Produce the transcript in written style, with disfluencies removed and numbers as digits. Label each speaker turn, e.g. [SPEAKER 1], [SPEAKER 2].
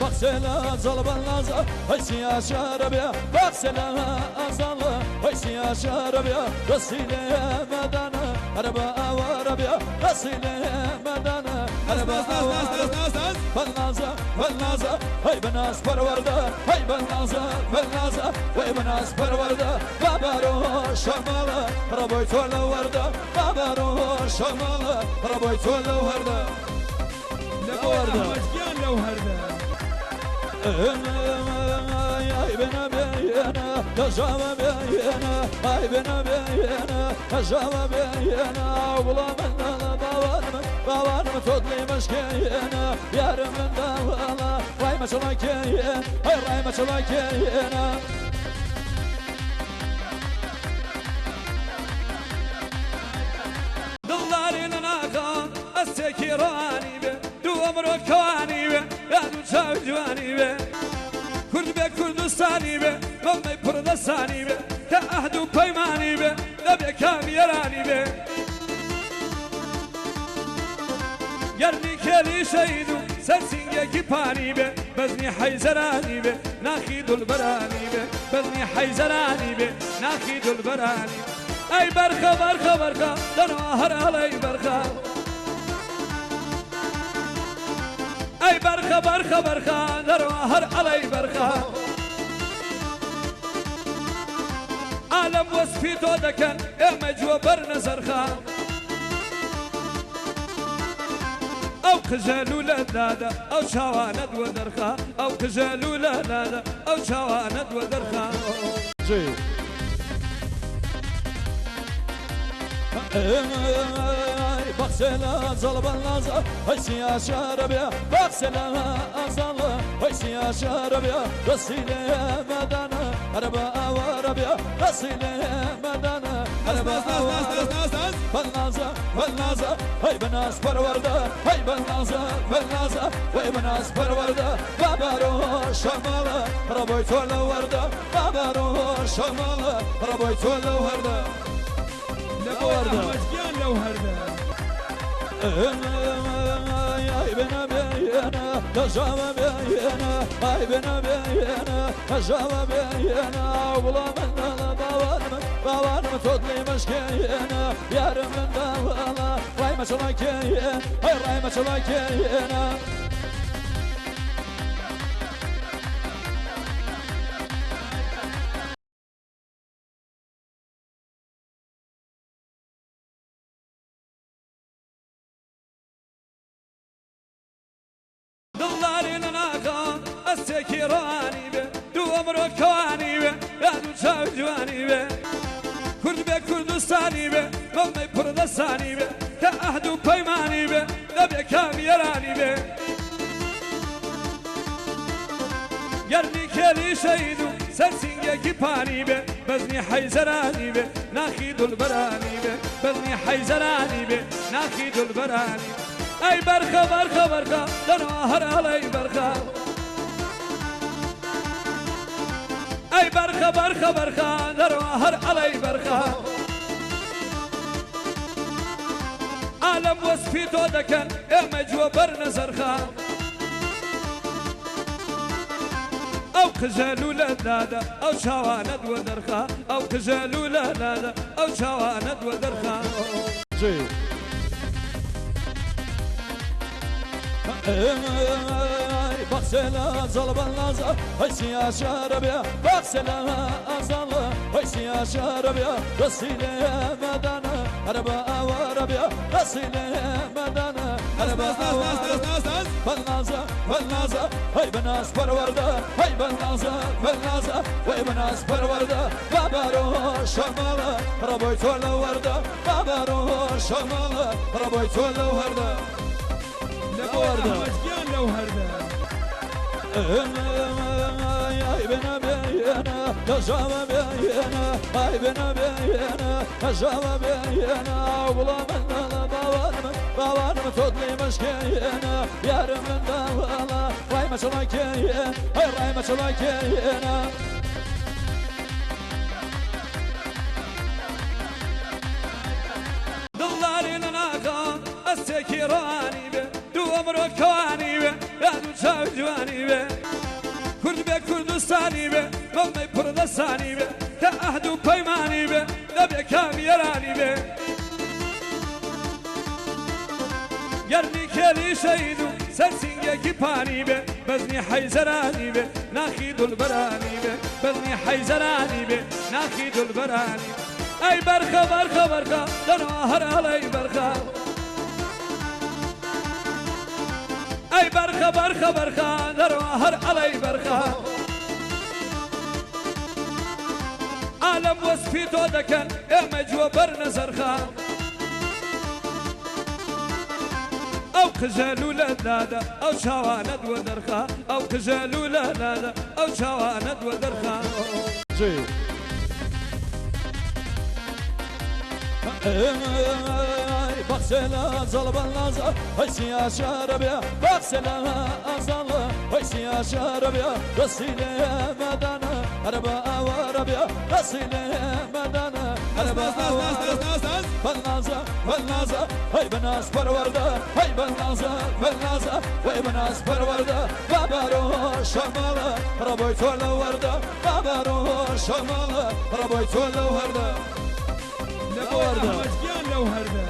[SPEAKER 1] بەخسێلە زەڵبەلازە هەسیا شارە بێ بەخسێلە ئازاڵە هەسیا شارە بێ دەستی لێ مەدانە هەرە بە ئاوارە بێ دەستی لێ مەدانە هەرە بە ئاوارە. بەلنازە بەلنازە هەی بەناز پەروەردە هەی بەلنازە بەلنازە وەی بەناز پەروەردە بابارۆ شەماڵە ڕەبۆی تۆ لە وەردە بابارۆ شەماڵە ڕەبۆی تۆ لە وەردە.
[SPEAKER 2] لە وەردە گیان لەو هەردە.
[SPEAKER 1] ئای بنە بێنە دەژاوە بێنە ئای بنە بێنە دەژاوە بێنە وڵام من باوانم باوانم تۆ دڵی مشکێنە یارم من داواڵە ڕای مەچڵەکێنە هەی ڕای مەچڵەکێنە.
[SPEAKER 2] دڵداری لە ناخا ئەستێکی ڕانی بێ دوو ئەمڕۆ کەوانی بێ یاد و چاوی جوانی بێ کورد بێ کوردستانی بێ مەڵمەی پڕدەسانی بێ کە عەهد و پەیمانی بێ دەبێ کامیەرانی بێ گەرمی کێلی شەهید و سەرسینگێکی پانی بێ بەزنی حەیزەرانی بێ ناخی دڵبەرانی بێ بەزنی حەیزەرانی بێ ناخی دڵبەرانی. ئەی بەرخە بەرخە بەرخە دەروا هەر ئەڵێی بەرخە ئەی بەرخە بەرخە بەرخە دەروا هەر ئەڵێی بەرخە عالەم وەسفی تۆ دەکەن ئێمە جووە بەر نەزەرخە ئەو قژە لوولە دادە ئەو چاوانەت وە دەرخە ئەو قژە لوولە دادە ئەو چاوانەت وە دەرخە.
[SPEAKER 1] بەخسێلە زەڵبەلازە هەسیا شارە بێ بەخسێلە ئازاڵە هەسیا شارە بێ دەستی لێ مەدانە هەرە بە ئاوارە بێ دەستی لێ مەدانە هەرە بە ئاوارە. بەلنازە بەلنازە هەی بەناز پەروەردە هەی بەلنازە بەلنازە وەی بەناز پەروەردە بابارۆ شەماڵە ڕەبۆی تۆ لە وەردە بابارۆ شەماڵە ڕەبۆی تۆ لە وەردە.
[SPEAKER 2] لە وەردە گیان لەو هەردە.
[SPEAKER 1] ئای بنە بێنە دەژاوە بێنە ئای بنە بێنە دەژاوە بێنە وڵام من باوانم باوانم تۆ دڵی مشکێنە یارم من داواڵە ڕای مەچڵەکێنە هەی ڕای مەچڵەکێنە.
[SPEAKER 2] دڵداری لە ناخا ئەستێکی ڕانی بێ دوو ئەمڕۆ کەوانی بێ یاد و چاوی جوانی بێ کورد بێ کوردستانی بێ مەڵمەی پڕدەسانی بێ کە عەهد و پەیمانی بێ دەبێ کامیەرانی بێ گەرمی کێلی شەهید و سەرسینگێکی پانی بێ بەزنی حەیزەرانی بێ ناخی دڵبەرانی بێ بەزنی حەیزەرانی بێ ناخی دڵبەرانی. ئەی بەرخە بەرخە بەرخە دەروا هەر ئەڵێی بەرخە ئەی بەرخە بەرخە بەرخە دەروا هەر ئەڵێی بەرخە عالەم وەسفی تۆ دەکەن ئێمە جووە بەر نەزەرخە ئەو قژە لوولە دادە ئەو چاوانەت وە دەرخە ئەو قژە لوولە دادە ئەو چاوانەت وە دەرخە.
[SPEAKER 1] بەخسێلە زەڵبەلازە هەسیا شارە بێ بەخسێلە ئازاڵە هەسیا شارە بێ دەستی لێ مەدانە هەرە بە ئاوارە بێ دەستی لێ مەدانە هەرە بە ئاوارە. بەلنازە بەلنازە هەی بەناز پەروەردە هەی بەلنازە بەلنازە وەی بەناز پەروەردە بابارۆ شەماڵە ڕەبۆی تۆ لە وەردە بابارۆ شەماڵە ڕەبۆی تۆ لە وەردە.
[SPEAKER 2] لە وەردە گیان لەو هەردە.
[SPEAKER 1] ئای بنە بێنە دەژاوە بێنە ئای بنە بێنە دەژاوە بێنە وڵام من باوانم باوانم تۆ دڵی مشکێنە یارم من داواڵە ڕای مەچڵەکێنە هەی ڕای مەچڵەکێنە.
[SPEAKER 2] دڵداری لە ناخا دەستێکی ڕەوانی بێ دوو ئەمڕۆ کەوانی بێ یاد و چاوی جوانی بێ کورد بێ کوردستانی بێ مەمەی پڕ دەسانی بێ کە عەهد و پەیمانی بێ دەبێ کامیەرانی بێ گەرمی کێلی شەهید و سەر سینگێکی پانی بێ بەزمی حەیزەرانی بێ ناخی دولبەرانی بێ بەزمی حەیزەرانی بێ ناخی دولبەرانی ئەی بەرخە بەرخە بەرخە دەروا هەر ئەڵێی بەرخە ئەی بەرخە بەرخە بەرخە دەروا هەر ئەڵێی بەرخە عالەم وەسفی تۆ دەکەن ئێمە جووە بەر نەزەرخە ئەو قژە لولە دادە ئەو چاوانەت وە دەرخە ئەو قژە لولە دادە ئەو چاوانەت وە دەرخە.
[SPEAKER 3] لە بۆ ئەحمەد گیان لەو هەردە.